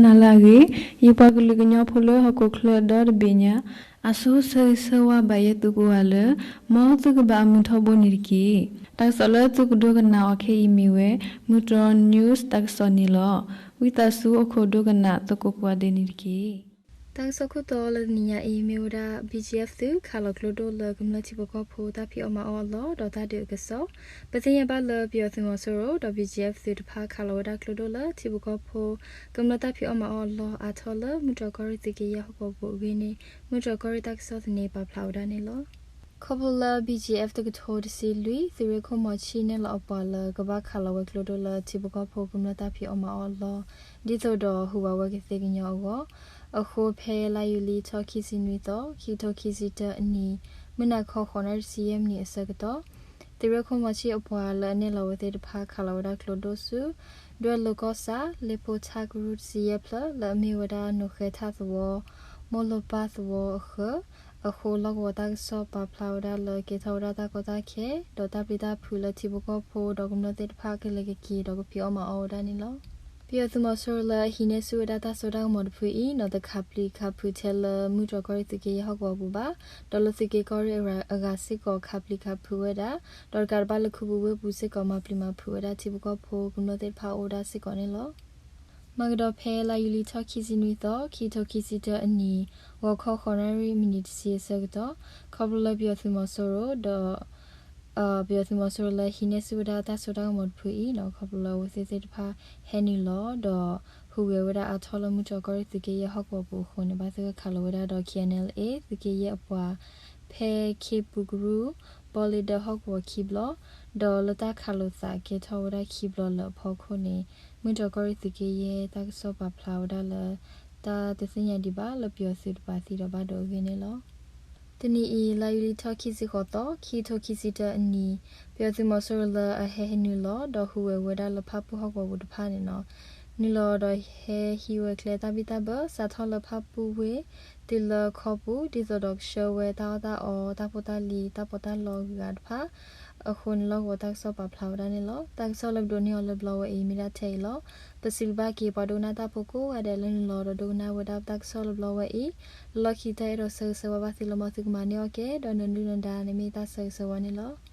နၢ်လၢအဂ့ၢ်, ယပှၤကလုာ်ကညီဖိလၢဟီၣ်ခိၣ်ချၢဒီတဘ့ၣ်ညါ, အဆိဆၢဂ့ၤဆၢဝါဘၣ်ယဲသုကိးဂၤလၢ မ်သုကဘၣ်အမုာ်ထီဘိန့ၣ်တက့ၢ်. တၢ်ကစီၣ်လၢသုကဒိကနၣ်အီၤခဲအံၤမ့ၢ်ဝဲ မုၢ်တြီၢ် news တၢ်ကစီၣ်န့ၣ်လီၤ. ဝံသးစူၤအိၣ်ခိးဒိကနၣ်သကိးကိးဂၤဒဲးန့ၣ်တက့ၢ်. တၢ်ကစီၣ်ခိၣ်တီလၢတနံၤညါအံၤ မ့ၢ်ဝဲဒၣ် ဘံၣ်ကၠံၣ်အဲၣ်ၣ်သု ခးလီၤကျိဒိၣ်လၢကမျၢၢ်ထံဖိကီၢ်ဖိတၢ်ဖံးအီၣ်မၤအီၣ်အလီၢ် ဒီးတၢ်ဒုးအကစီၣ်. ပသ့ၣ်ညါဘၣ်လၢပယီၤသုးမီၤစိရိၤဒီး ဘံၣ်ကၠံၣ်အဲၣ်ၣ်သုတဖၣ် ခးလီၤဝဲဒၣ်ကျိဒိၣ်လၢထံဖိကီၢ်ဖိ ကမျၢၢ်တၢ်ဖံးအီၣ်မၤအီၣ်အလီၢ်အါထီၣ်လၢ မုၢ်တြီၢ်ကီၢ်ရ့ၣ်သုးက့ယဲၢ်ဟီၣ်ကဝီၤပူၤအဂ့ၢ်န့ၣ် မုၢ်တြီၢ်ကီၢ်ရ့ၣ်တၢ်ကစီၣ်သန့ပာ်ဖျါဝဲဒၣ်န့ၣ်လီၤ. ခီဖျိလၢ ဘံၣ်ကၠံၣ်အဲၣ်ၣ် တကထိတဆံလွံၢ် သုးရ့ၣ်ခိၣ်မီၤဆံၣ်နဲၣ်လီၤအပှၤလၢကဘၣ်ခးလီၤဝဲကျိဒိၣ်လၢထံဖိကီၢ်ဖိကမျၢၢ်တၢ်ဖံးအီၣ်မၤအီၣ်အလီၢ် ဒ်သိးဒီးဟူးဝးဝဲကသ့ကညီအဂီၢ်, အဃိဖဲလါယူၤလံထီၣ်ခံဆံနွံသီ ခံကထိခံဆံတၢအနံၤ မုၢ်နၤခီဃိးနၣ်ရံၣ်တဆံယဲၢ်မံးနံးအဆၢကတီၢ် သုးရ့ၣ်ခိၣ်မီၤဆံၣ်အပှၤလၢအနဲၣ်လီၤဝဲသ့ၣ်တဖၣ် ခးလီၤဝဲဒၣ်ကျိဒိၣ်ဆူ ဒွဲၣ်လိၤကီၢ်ဆၣ် လ့ဖိထၣ်ကရူၢ်တဆံယဲၢ်ဖျၢၣ် လၢအမ့ၢ်ဝဲဒၣ်နိၣ်ဃဲထၣ်သဝီ မိၢ်လိၣ်ပၢ်သဝီအဃၢၤ, အဃိလီၢ်ကဝီၤတၢ်ကစီၣ်ပာ်ဖျါဝဲဒၣ်လၢကဲထီၣ်ဝဲဒၣ်တၢ်ကီတၢ်ခဲ ဒီးတၢ်ပျံၤတၢ်ဖုးလၢထံဖိကီၢ်ဖိဒီးကမျၢၢ်သ့ၣ်တဖၣ်ကလဲၤကက့ၤဒီးကဖံးအီၣ်မၤအီၣ်ဝဲဒၣ်န့ၣ်လီၤ. ပယီၤသုးမီၤစိရိၤလၢအဟံးန့ၢ်ဆူၣ်ဝဲဒၣ်တၢ်စိတၢ်ကမီၤတဖုအံၤ နီၢ်တခးပျံၤခးဖုးထဲလၢမုၢ်တြီၢ်ကီၢ်ရ့ၣ်သုးက့ယဲၢ်ဟီၣ်ကဝီၤပူၤဘၣ်, ဒီးလၢသုးက့ကီၢ်ရ့ၣ်အဂၤစ့ၢ်ကီးခးပျံၤခးဖုးဝဲဒၣ်, ဒီးတကးဒံးဘၣ်လၢခူပူၤဝ့ၢ်ပူၤစ့ၢ်ကီး မၤပျံၤမၤဖုးဝဲဒၣ်ထံဖိကီၢ်ဖိကမျၢၢ်သ့ၣ်တဖၣ်အိၣ်ဝဲဒၣ်စ့ၢ်ကီးန့ၣ်လီၤ. မၤကဒီးဖဲလါယူၤလံထီၣ်ခံဆံနွံသီ ခံကထိခံဆံတၢအနံၤ ဂီၤခီဃိးနၣ်ရံၣ်မံးနံးတဆံအဆၢကတီၢ် ခီဖျိလၢပယီၤသုးမီၤစိရိၤဒီး ပယီၤသုးမီၤစိရိၤလၢဟံးန့ၢ်ဆူၣ်ဝဲဒၣ်တၢ်စိတၢ်ကမီၤတဖုအံၤ ခီဖျိလၢအဝဲသ့ၣ်သ့ၣ်တဖၣ်ဟဲနုာ်လီၤဒီး ဟူးဂဲၤဝဲဒၣ်အါထီၣ်လၢမုၢ်တြီၢ်ကီၢ်ရ့ၣ်သုးက့ယဲၢ်ဟီၣ်ကဝီၤပူၤအဃိန့ၣ် ဘၣ်သ့ၣ်ဝဲခးလီၤဝဲဒၣ်ဒီး ခ့ၣ်အဲၣ်အဲၣ်လ်အ့ၣ်သုးက့ယဲၢ်အပှၤ ဖဲခ့ပူၤကရူၢ် ဘီလ့ဒၢဟီၣ်ကဝီၤခံဘျီ, ဒီးလၢတၢ်ခးလိာ်သးကဲထီၣ်ဝဲဒၣ်ခံဘျီလၢအဖီခိၣ်န့ၣ် မုၢ်တြီၢ်ကီၢ်ရ့ၣ်သုးက့ယဲၢ်တၢ်ကစီၣ်ပာ်ဖျါဝဲဒၣ်လၢ တၢ်တသ့ၣ်ညါဒံးဘၣ်လၢပယီၤသုးတပာ်သံဒီးဘၣ်ဒိအဂ့ၢ်န့ၣ်လီၤ. တနံၤအံၤ လါယူၤလံထီၣ်ခံဆံဃိးသီ ခံကထိခံဆံတၢအနံၤ ပယီၤသုးမီၤစိရိၤလၢအဟဲဟဲနုာ်လီၤ ဒီးဟူးဂဲၤဝဲဒၣ်လၢဖၣ်ပူၣ်ဟီၣ်ကဝီၤပူၤတဖၣ်န့ၣ်လီၤ. နုာ်လီၤဒီးဟဲဟံးဝဲကျဲတၢ်ဘံၣ်တၢ်ဘၢ စးထီၣ်လၢဖၣ်ပူၣ်ဝ့ၢ် တုၤလၢခီပူၤ ဒ်သိးဒီးကဆှၢဝဲတၢ်အီၣ်တၢ်အီ တၢ်ဖိတၢ်လံၤ တၢ်ပီးတၢ်လီအဂုၤအဂၤတဖၣ် အဃိန့ၣ်လီၢ်ကဝီၤတၢ်ကစီၣ်ပာ်ဖျါဝဲဒၣ်န့ၣ်လီၤ. တၢ်ကစီၣ်လၢပဒိးန့ၢ်အီၤလၢဘျီဝဲအံၤ မ့ၢ်ဒၣ်ထဲအံၤလီၤ. ပစံးဘျုးဘၣ်က့ၤပှၤဒိကနၣ်တၢ်ဖိကိးဂၤဒဲးလၢနုာ်လီၤဒီးဒိကနၣ်ဝဲဒၣ်ပတၢ်ကစီၣ်လၢဘျီဝဲအံၤ, လၢလီၢ်ခံတၢ်အဲၣ်ဒိးဆၢဂ့ၤဆၢဝါဘၣ်သုလၢမ်သုကမၤန့ၢ်အီၣ်ကဲ ဒီးနဒုၣ်နဒါန့ၣ်မ့ၢ်တၢ်ဆၢဂ့ၤဆၢဝါန့ၣ်လီၤ.